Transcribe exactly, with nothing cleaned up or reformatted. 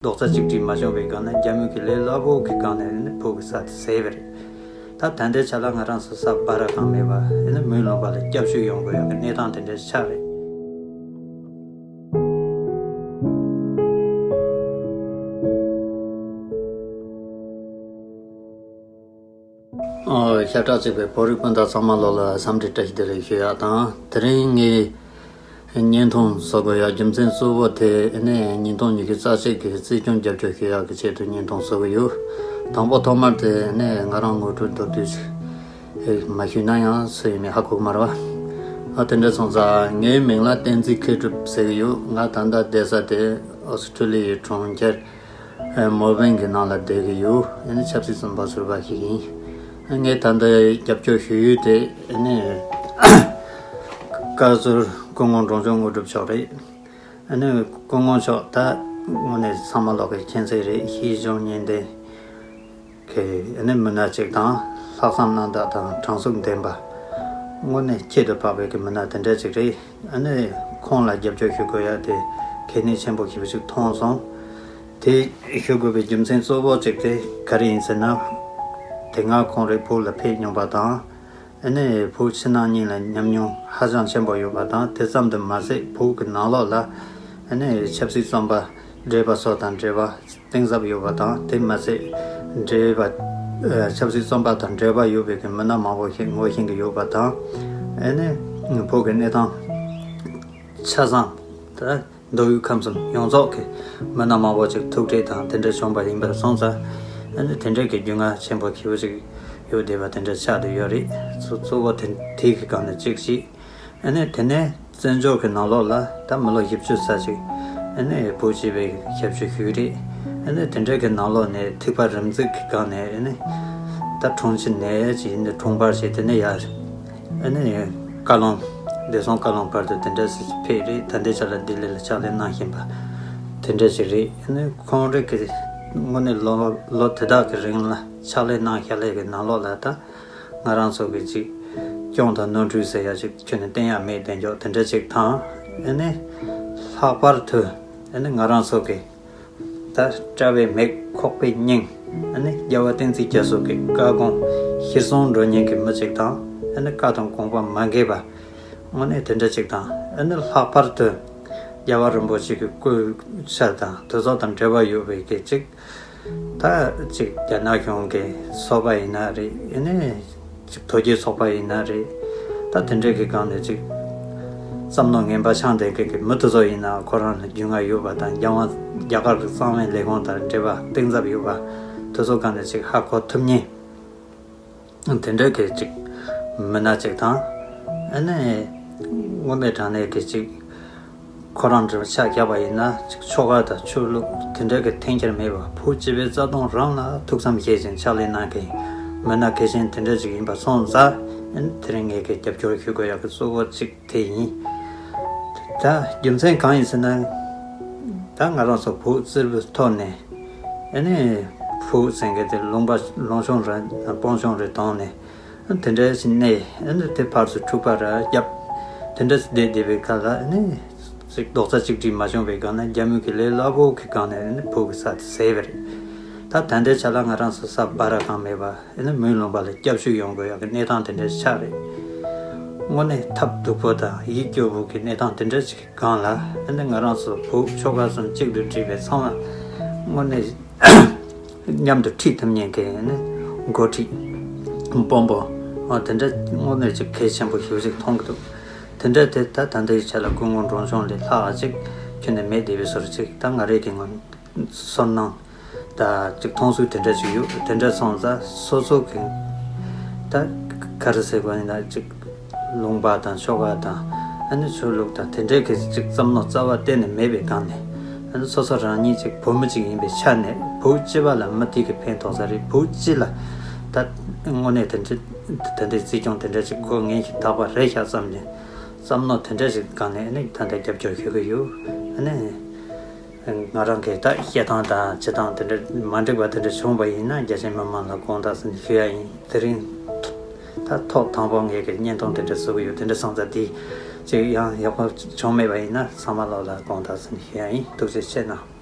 རྡོག་རྩ་གཅིག་སྒྲིལ་མ་བྱུང་བའི་སྒང་ནས་རྒྱ་མི་གི་ལས་སླ་པོ་གི་སྒང་ནས་ནི་བོད་ཀྱི་ས་དེ་བཟས་པ་རེད། ད་ད་ལྟའི་ཆ་ལ་ང་རང་ཚོ་ས་སྦ་ར་གང་མེད་པ་ནི་མུན་ལུང་པ་ལ་སྐྱབས་བཅོལ་ཡོང་དགོས་ཡག་གི་གནས་སྟངས་དེ་འདྲ་ཆགས་རེད། ཨོ། ཤ་ཁྲག་གཅིག་པའི་བོད་རིགས་སྤུན་ཟླ་ཚང་མ་ལོ་ལ་འཚམས་འདྲི་བཀྲ་ཤིས་བདེ་ལེགས་ཞུ་ཡག་དང་། དེ་རིང་ངས་བརྙན་ཐུང་བཟོ་དགོས་ཡག་རྒྱུ་མཚན་གཙོ་བོ་དེ་ནི་ཉིས་སྟོང་ཉི་ཤུ་རྩ་གཅིག་གི་སྲིད་སྐྱོང་རྒྱབ་སྐྱོར་ཞུ་ཡག་གི་ཆེད་དུ་བརྙན་ཐུང་བཟོ་གི་ཡོད། དང་པོ་ཐོག་མར་དེ་ནི་ང་རང་ངོ་སྤྲོད་མདོར་བསྡུས་ཤིག་མ་ཞུས་ན་ཡང་སུ་ཡིན་མིན་ཧ་གོ་གི་མ་རེད་བ། ཨ། དེ་འདྲ་སོང་ཙང་ངའི་མིང་ལ་བསྟན་འཛིན་མཁས་གྲུབ་ཟེར་གི་ཡོད། ང་ད་ལྟ་བསྡད་ས་དེ་ཨོ་སི་ཁྲུ་ལི་ཡའི་གྲོང་ཁྱེར་མོལ་བོན་གྱི་ནང་ལ་བསྡད་ཀྱི་ཡོད། ཨ་ནི་ཆབ་སྲིད་བཙོན་པ་ཟུར་པ་ཞིག་ཡིན། ཨ། ངས་ད་ལྟ་རྒྱབ་སྐྱོར་ཞུ་ཡུལ་དེ་ཨ་ནི་བཀའ་ཟུར་སྐུ་ངོ་འབྲོང་ཆུང་དངོས་གྲུབ་མཆོག་རེད། ཨ་ནི་སྐུ་ངོ་མཆོག་ད་དངོས་གནས་ཚང་མ་ལོག་གི་མཁྱེན་གསལ་རེད། ཤེས་བྱུང་གཉིས་ལྡན་གྱི་ཨ་ནི་མི་སྣ་གཅིག་དང་། ལྷག་བསམ་རྣམ་དག་དང་དྲང་ཚུགས་ལྡན་པ། དངོས་གནས་ཁྱད་དུ་འཕགས་པའི་གི་མི་སྣ་དེ་འདྲ་གཅིག་རེད། ཨ་ནི་ཁོང་ལ་རྒྱབ་སྐྱོར་ཞུ་དགོས་ཡ་དེ་གལ་གནད་ཆེན་པོ་ཞེ་པོ་ཅིག་མཐོང་སོང་། དེ་ཞུ་དགོས་པའི་རྒྱུ་མཚན་གཙོ་བོ་གཅིག་དེ་ག་རེ་ཡིན་ཟེར་ན། དེ་སྔ་ཁོང་རེ་བོད་ལ་ཕེབས་མྱོང་པ་དང་། ཨ་ནི་བོད་ཕྱི་ནང་གཉིས་ལ་ཉམས་མྱོང་ཧ་ཅང་ཆེན་པོ་ཡོད་པ་དང་། དེ་ཙམ་དུ་མ་ཟད་བོད་ཀྱི་ནང་ལོགས་ལ་ཨ་ནི་ཆབ་སྲིད་བཙོན་པ་བགྲེས་པ་སོགས་དང་འབྲེལ་བ་གཏིང་ཟབ་ཡོད་པ་དང་། དེ་མ་ཟད་འབྲེལ་བ་ཨ་ཆབ་སྲིད་བཙོན་པ་དང་འབྲེལ་བ་ཡོད་པའི་གི་མི་སྣ་མང་པོ་ཞིག་ངོ་ཤེས་ཀྱི་ཡོད་པ་དང་། ཨ་ནི་བོད་ཀྱི་གནས་སྟངས་ཆ་ཚང་ད། མདོ་དབུས་ཁམས་གསུམ་ཡོངས་རྫོགས་ཀྱི་མི་སྣ་མང་པོ་ཅིག་ཐུག་འཕྲད་དང་དེ་འདྲ་བྱུང་བ་ཡིན་པར་སོང་ཙང་། ཨ་ནི་དེ་འདྲ་གི་རྒྱུས་མངའ་ཆེན་པོ་ཞེ་པོ་ཅིག་ཡོད་བསྡད་པ་དེ་འདྲ་ཆགས་བསྡད་ཡོད་རེད། གཙོ་གཙོ་བོ་དེ་དེ་གི་སྒང་ནས་གཅིག་བྱས། ཨ་ནི་དེ་ནས་བཙན་བྱོལ་གྱི་ནང་ལོགས་ལ་ད་མི་ལོ་བཞི་བཅུ་ཙམ་ཅིག་ཨ་ནི་བོད་སྤྱི་པའི་ཞབས་ཞུ་ཞུས་རེད། ཨ་ནི་དེ་འདྲ་གི་ནང་ལོགས་ནས་ཐིགས་པ་རིམ་འཛེགས་ཀྱི་སྒང་ནས་ཨ་ནི་ད་དྲུང་ཆེ་ནས་ཅིག་ཡིན་ནའི་དྲུང་འཕར་བྱས། དེ་ནས་ཡར་ཨ་ནི་བཀའ་བློན། བདེ་སྲུང་བཀའ་བློན་བར་དུ་དེ་འདྲ་ཞིག་ཕེབས་རེད། ད་ལྟའི་ཆ་ལ་ལྡི་ལི་ལ་ཕྱག་ལས་གནང་བཞིན་པ་དེ་འདྲ་ཞིག་རེད། ཨ་ནི་ཁོང་རང་གི་དངོས་གནས་ལོ་ལོ་དེ་དག་གི་རིང་ལ་ཕྱག་ལས་གནང་བཞག་ལས་ཀྱི་ནང་ལོགས་ལ་ད་ང་རང་ཚོ་གི་ཅིག་སྐྱོན་དང་ནོར་འཁྲུལ་ཟེར་ཡ་ཅིག་ཁྱོན་ནས་བསྟན་ཡ་མེད་བསྡད་འཇོག་དེ་འདྲ་ཅིག་དང་། ཨ་ནི་ལྷག་པར་དུ་ཨ་ནི་ང་རང་ཚོ་གི་ད་དཔྲལ་བའི་མིག་ཁོག་པའི་སྙིང་། ཨ་ནི་རྒྱལ་བ་བསྟན་འཛིན་རྒྱ་མཚོ་གི་བཀའ་དགོངས་གཞིར་བཟུང་འགྲོ་མཁན་གྱི་མི་ཅིག་དང་། ཨ་ནི་བཀའ་དང་དགོངས་པ་མ་འགལ་བ་དངོས་གནས་དེ་འདྲ་ཅིག་དང་། ཨ་ནི་ལྷག་པར་དུ་རྒྱལ་བ་རིན་པོ་ཆེ་གི་སྐུ་ཕྱྭ་དང་དེ་ཚོ་དང་འབྲེལ་བ་ཡོད་པའི་གི་ཅིག་ད་ཅིག་རྒྱ་ནག་གཞུང་གི་ཚོགས་པ་ཡིན་ན་རེད། ཨ་ནི་ཅིག་དོལ་རྒྱལ་ཚོགས་པ་ཡིན་ན་རེད། ད་དེ་འདྲའི་གི་སྒང་ནས་ཅིག་བསམ་མནོ་ངན་པ་འཆང་བསྡད་མཁན་གྱི་མི་དེ་ཚོ་ཡིན་ན་ཁོ་རང་ལ་རྒྱུས་མངའ་ཡོད་པ་དང་། རྒྱལ་དབང་རྒྱ་གར་གྱི་གསང་བའི་ལས་ཁུངས་དང་འབྲེལ་བ་གཏིང་ཟབ་ཡོད་པ་དེ་ཚོ་སྒང་ནས་ཅིག་ཧ་གོ་ཐུབ་མཁན་དེ་འདྲའི་གི་ཅིག་མི་སྣ་ཅིག་དང་། ཨ་ནི་དངོས་གནས་དྲང་གནས་ཀྱི་ཅིག་ཁོ་རང་འདྲ་བ་ཆ་བཞག་པ་ཡིན་ན་ཅིག་ཆོལ་ཁ་དང་ཆོས་ལུགས་དེ་འདྲ་གི་འཐེན་འཁྱེར་མེད་པ། བོད་སྤྱི་པའི་རྩ་དོན་རང་ལ་ཐུགས་བསམ་བཞེས་ཤིང་ཕྱག་ལས་གནང་མཁན་མི་སྣ་གལ་ཆེན་དེ་འདྲ་ཅིག་ཡིན་པ་སོང་ཙང་། ཨ་ནི་དེ་རིང་ངས་ཀྱི་རྒྱབ་སྐྱོར་ཞུ་དགོས་ཡག་གི་གཙོ་བོ་གཅིག་དེ་ཡིན། ད་རྒྱུ་མཚན་གང་ཡིན་ཟེར་ན། ད་ང་རང་ཚོ་བོད་བཙན་པོའི་ཐོག་ནས། ཨ་ནི་བོད་ཟེར་མཁན་དེ་ལུང་པ་ལུང་གཤོང་རེ་སྤང་གཤོང་རེ་བཏང་ནས། ཨ་ནི་དེ་འདྲ་ཞིག་གནས། ཨ་ནི་དེ་ཕར་ཚུར་འཁྲུག་པ་ར་བརྒྱབ། དེ་འདྲ་ཞིག་བསྡད་བསྡད་པའི་ཁ་ལ། ཨ་ནི་ཅིག་རྡོག་རྩ་གཅིག་སྒྲིལ་མ་བྱུང་བའི་སྒང་ནས་རྒྱ་མི་གི་ལས་སླ་པོ་གི་སྒང་ནས་ཨ་ནི་བོད་ཀྱི་ས་དེ་བཟས་པ་རེད། ད་ད་ལྟའི་ཆ་ལ་ང་རང་ཚོ་ས་སྦ་ར་གང་མེད་པ། ཨ་ནི་མུན་ལུང་པ་ལ་སྐྱབས་བཅོལ་ཡོང་དགོས་ཡག་གི་གནས་སྟངས་དེ་འདྲ་ཆགས་རེད། དངོས་གནས་ཐབས་སྡུག་པོ་དང་ཡིད་སྐྱོ་པོ་གི་གནས་སྟངས་དེ་འདྲ་ཞིག་གི་སྒང་ལ། ཨ་ནི་ང་རང་ཚོ་བོད་ཆོལ་ཁ་གསུམ་གཅིག་ཏུ་བསྒྲིལ་བའི་ཚང་མ་དངོས་གནས་མཉམ་དུ་ཁྲིད་ཐུབ་མཁན་གྱི་ཨ་ནི་འགོ་ཁྲིད་དཔོན་པོ། ཨ། དེ་འདྲ་དངོས་གནས་ཅིག་གལ་ཆེན་པོ་ཞེ་པོ་ཅིག་མཐོང་གི་འདུག་དེ་འདྲ་དེ་ད་ད་ལྟའི་ཆ་ལ་སྐུ་ངོ་འབྲོང་ཆུང་ལས་ལྷག་ཅིག་ཁྱོན་ནས་མེད་བསྡད་པའི་བཟོ་འདྲ་ཅིག་ད་ང་རང་གི་ངོས་ཚོར་སྣང་ད་ཅིག་མཐོང་ཚུལ་དེ་འདྲ་ཅིག་ཡོད། དེ་འདྲ་སོང་ཙང་སོ་སོ་གི་ད་ག་རེ་ཟེར་དགོས་ཡིན་ན། ཅིག་ལུང་པ་དང་ཆོལ་ཁ་དང་ཨ་ནི་ཆོས་ལུགས་དང་དེ་འདྲའི་གི་ཅིག་བསམ་མནོ་རྩ་བ་གཏན་ནས་མེད་པའི་སྒང་ནས། ཨ་ནི་སོ་སོ་རང་ཉིད་ཅིག་བོད་མི་ཅིག་ཡིན་པའི་ཆ་ནས་བོད་སྤྱི་པ་ལ་མུ་མཐུད་ཀྱི་ཕན་ཐོགས་ས་རེད། བོད་སྤྱི་ལ་ད་དངོས་གནས་དེ་འདྲ་དེ་འདྲའི་སྲིད་སྐྱོང་དེ་འདྲ་ཅིག་དགོས་ངེས་ཤིག་དག་པ་རེད་ཤག་བསམ་ནས་བསམ་མནོ་དེ་འདྲ་ཞིག་སྒང་ནས་ཨ་ནི་ད་ལྟ་རྒྱབ་སྐྱོར་ཞུ་གི་ཡོད། ཨ་ནི་ང་རང་གི་ད་བཤད་སྟངས་དང་བྱེད་སྟངས་དེ་འདྲ་མ་འགྲིག་པ་དེ་འདྲ་བྱུང་བ་ཡིན་ན་རྒྱ་ཆེ་མི་མང་ལ་དགོངས་དག་ཟེར་ནས་ཞུ་ཡ་ཡིན། དེ་རིང་ད་ཐོག་དང་པོ་ངས་ཀྱི་བརྙན་ཐུང་དེ་འདྲ་བཟོ་གི་ཡོད། དེ་འདྲ་སོང་ཙང་དེ་ཅིག་ཡང་ཡག་པོ་བྱུང་མེད་པ་ཡིན་ན་ཚང་མ་ལོག་ལ་དགོངས་དག་ཟེར་ནས་ཞུ་ཡ་ཡིན། ཐུགས་རྗེ་ཆེ་གནང་།